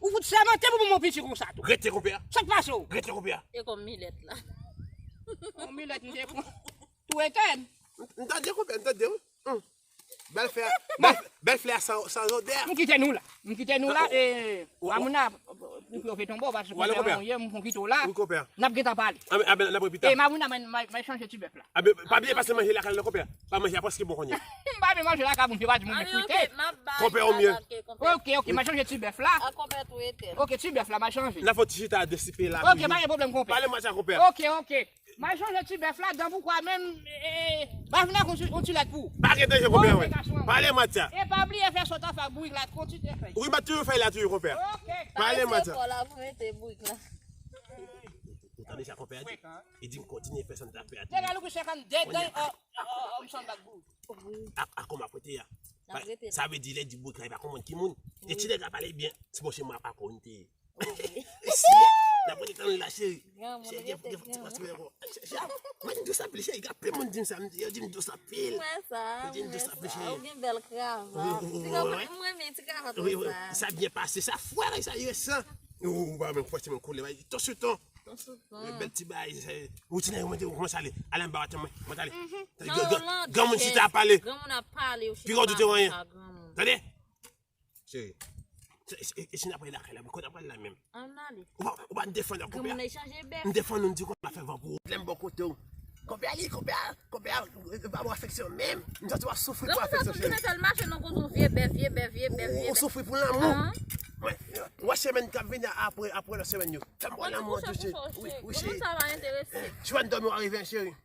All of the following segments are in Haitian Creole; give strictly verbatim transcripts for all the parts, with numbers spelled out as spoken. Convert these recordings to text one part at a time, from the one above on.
ou fout sèmante pou ban m yon piti konsa tou. Rete konpè. Sa k pase w? Rete konpè. E kòm milèt la. Yon milèt m te pran. Tou etèn. M tande konpè, m tande wi. Hmm. Bèl flè, bèl, bèl flè san, san odè. M kite nou la. M kite nou la. E, Mamouna, Pou yo fè tonbe w, paske konpè, mwen, m konn kite w la. Wi, konpè. N ap gentan pale. Anben, anben, n ap repita. E, Mawina, mwen, mwen, mwen chanje ti bèf la. Anben, pa bliye pase manje lakay la, konpè. Pa manje a prèske bon kounye a. M pa vle manje lakay moun, se pa di moun, men frite. Konpè, o mye. Ok, ok, mwen chanje ti bèf la. Ok, ti bèf la, mwen chanje. N a fè ti chita de sipe la. Ok, pa gen pwoblèm, konpè. Pale mwen sa, konpè. Ok, ok. Mwen chanje ti bèf la, dan pou kwa menm, e, e, pa vin ak yon ti, yon ti lèt pou ou. Pa gen danje, konpè, wi. Pale mwen sa. E pa bliye fè sòt an fè ak bourik la, kontinye fè. Wi, m ap toujou fè la, toujou, konpè. Ok. Pale mwen sa. Ou tande sa konpè a di? Li di m kontinye fè sa m t ap fè a. Nèg la louk senkannde gang, o, o, o, m sann bak bourik. A, a, kòman kote a? Sa vle di lè di bourik la, li pa konprann ki moun. E ti nèg la pale byen, se bon, se mwen pa konn te. Si, n ap rete tann la, cheri. Cheri, gen, gen, gen, gen, cheri, mwen di sa pil, cheri, gen anpil moun di m sa, yo di m di sa pil. Yo di m di sa pil, cheri. Ou gen bèl kravat. Ti kravat, mwen renmen ti kravat sa. Wi, wi, sa byen pase, sa fre, sa resan. Ou, ou pa menm fòseman koule, bay, ton sou ton. Ton sou ton. Bèl ti bay, sa, ou ti nèg, mwen te, kòman sa ale? Ale anba, mwen, mwen ale. Granmoun chita ap pale. Granmoun ap pale, yo chita. Piga w di w te wè anyen. Tande? Cheri. E, e, e si n ap pale lakay la, kote n ap pale la menm? Ann ale. Ou pa, ou pa defann, konpè. Granmoun nan chanje bèf. M defann ou, m di konpè fè van pou ou. Lè m bò kote w. Konpè a, li, konpè a, konpè a, e, e, pa bon afeksyon menm. M santi w ap soufri pou afeksyon, cheri. Granmoun sa sot nan tèl mache nan kote yon vye bèf, vye bèf, vye bèf, vye bèf. Ou soufri pou lanmou. Mwen, mwen, semèn k ap vini apre, apre lòt semèn yo. Fè m wè lanmou an tou, cheri. Wi, wi, cheri. Granmoun sa pa enterese. Si w pa dòmi, w a rive, cheri.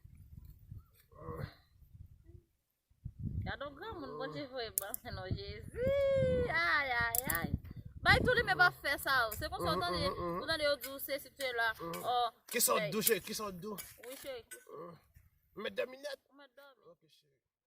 Gade yon granmoun, Bondye voye ban non Jezi. Ay, ay, ay. Bay tou li men pa fè sa. Se konsa ou tande, ou tande yo di w se si te la. Oh, kisa w di w, cheri? Kisa w di w? Wi, cheri. Mèt Dominèt.